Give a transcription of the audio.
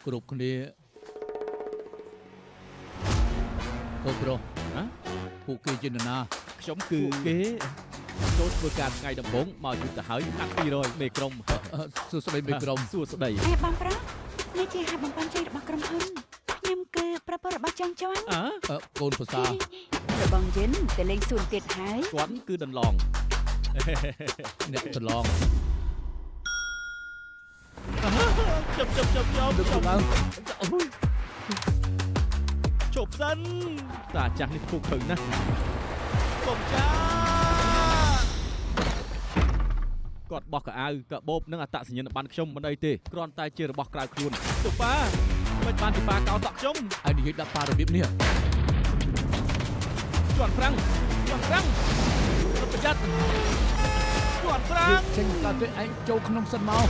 គ្រប់គ្នាកូនប្រុស ហ៎ ពួកគេជានរណា ខ្ញុំគឺគេចូលធ្វើការថ្ងៃដំបូងមកយូរទៅហើយហាក់200មេក្រុម អឺសួស្តីមេក្រុម សួស្តី អេបងប្រុសនេះជាហាបំពន់ជ័យរបស់ក្រុមហ៊ុនខ្ញុំគឺប្រពន្ធរបស់ចងជន់ អើ អឺកូនប្រសា របងយិនទៅលេងសួនទៀតហើយ គាត់គឺដន្លង អ្នកប្រឡង ជប់ជប់ជប់ជប់ ដឹកឡើង អូយជប់សិនតាចាស់នេះពុកខឹងណាស់កុំចាគាត់បោះកៅអៅកបោបនិងអត្តសញ្ញាណប័ណ្ណខ្ញុំមិនអីទេគ្រាន់តែជារបស់ក្រៅខ្លួនទៅប៉ាមិនបានទៅប៉ាកោសក់ខ្ញុំ ឯងនិយាយដាក់ប៉ារបៀបនេះ ជន់ហ្វ្រាំងជន់ហ្វ្រាំងប្រយ័ត្នជន់ហ្វ្រាំង ចេញកើតទេឯងចូលក្នុងសិនមក